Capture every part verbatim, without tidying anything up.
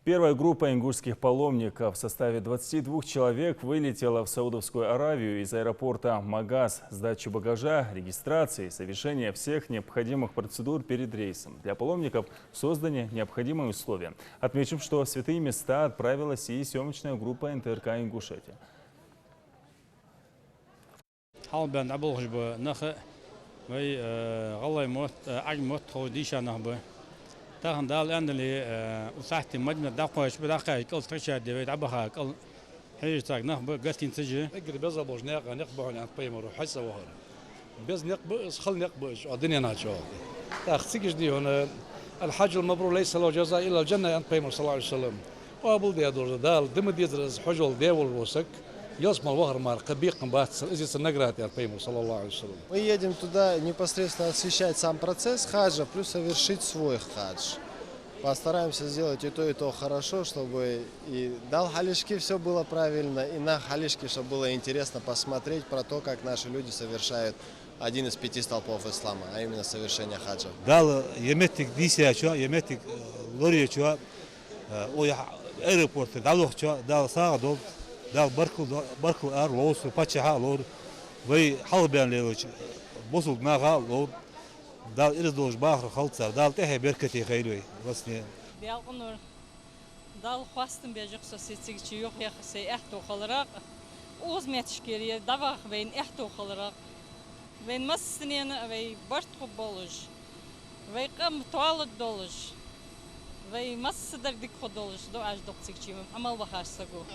Первая группа ингушских паломников в составе двадцати двух человек вылетела в Саудовскую Аравию из аэропорта Магас. Сдачи багажа, регистрации, совершения всех необходимых процедур перед рейсом. Для паломников созданы необходимые условия. Отмечим, что в святые места отправилась и съёмочная группа НТРК «Ингушетия». Хьалбаьнна дӀаболхаш ба нах, вай, э, гӀалгӀай мотт, э, Ӏажмий мотт ховш дийша нах ба. Тахан Дала аьннадале, э, укх сахьте Мадинате дӀакхоачаш ба, дӀакхаьчача кӀал тхачар де вай дӀабаха кӀал хьежаш цхьа нах ба, гатин ца жи. Эггара беза болча наькъа никъ ба хьона, аьннад пайхамара, хьо хьай цӀагӀа вахар. Беза никъ ба из, хала никъ ба из, а дунен чу. ТӀаккха цига иштта да хьона: «الحج المبرور ليس له جزاء إلا الجنة», аьннад пайхамара, صلى الله عليه وسلم. Къоабал даь долаш да Дала, да ма дезар из хьажол даь волаш вола саг, ялсмала вахар мара кхы бекхам бац цун, из я цун награда, аьннад пайхамара, صلى الله عليه وسلم. Мы едем туда непосредственно освещать сам процесс хаджа, плюс совершить свой хадж. Постараемся сделать и то, и то хорошо, чтобы и Дала хьалхашка всё было правильно, и нах хьалхашка, чтобы было интересно посмотреть про то, как наши люди совершают один из пяти столпов ислама, а именно совершение хаджа. Дала ер моттиг дийшачоа, ер моттиг, э, лораечоа, э, укх аэропорте дӀавахачоа Дала сагӀа долда, Дала баркал до-, баркал ара ловра, паччахьа а ловра, вай хьалхабаьнна лелача бусалба наха а ловра. Дала ираз долаш бахар хилда цар, Дала тӀехье беркате хийла вай, васне. Делкъа Нур. Далла хоастам беш я-кх со сай цига чу юха яха сай аьттув хиларах. Укхаза метташкара дӀаваха вайна аьттув хиларах. Вайна массанена а вай барт хургболаш, вай къам тоалургдолаш, вай массадар дика хургдолаш дуӀаш ду-кх цига чу Ӏамал бахача саго.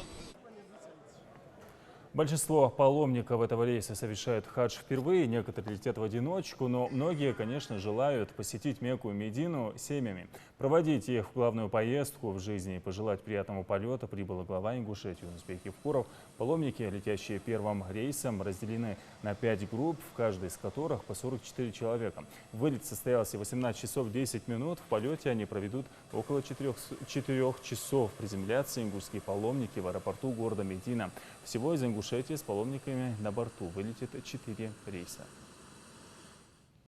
Большинство паломников этого рейса совершают хадж впервые. Некоторые летят в одиночку, но многие, конечно, желают посетить Мекку и Медину семьями. Проводить их в главную поездку в жизни и пожелать приятного полёта прибыл глава Ингушетии Юнус-Бек Евкуров. Паломники, летящие первым рейсом, разделены на пять групп, в каждой из которых по сорок четыре человека. Вылет состоялся в восемнадцать часов десять минут. В полёте они проведут около четырёх, четырёх часов. Приземлятся ингушские паломники в аэропорту города Медина. Всего из Ингушетии с паломниками на борту вылетит четыре рейса.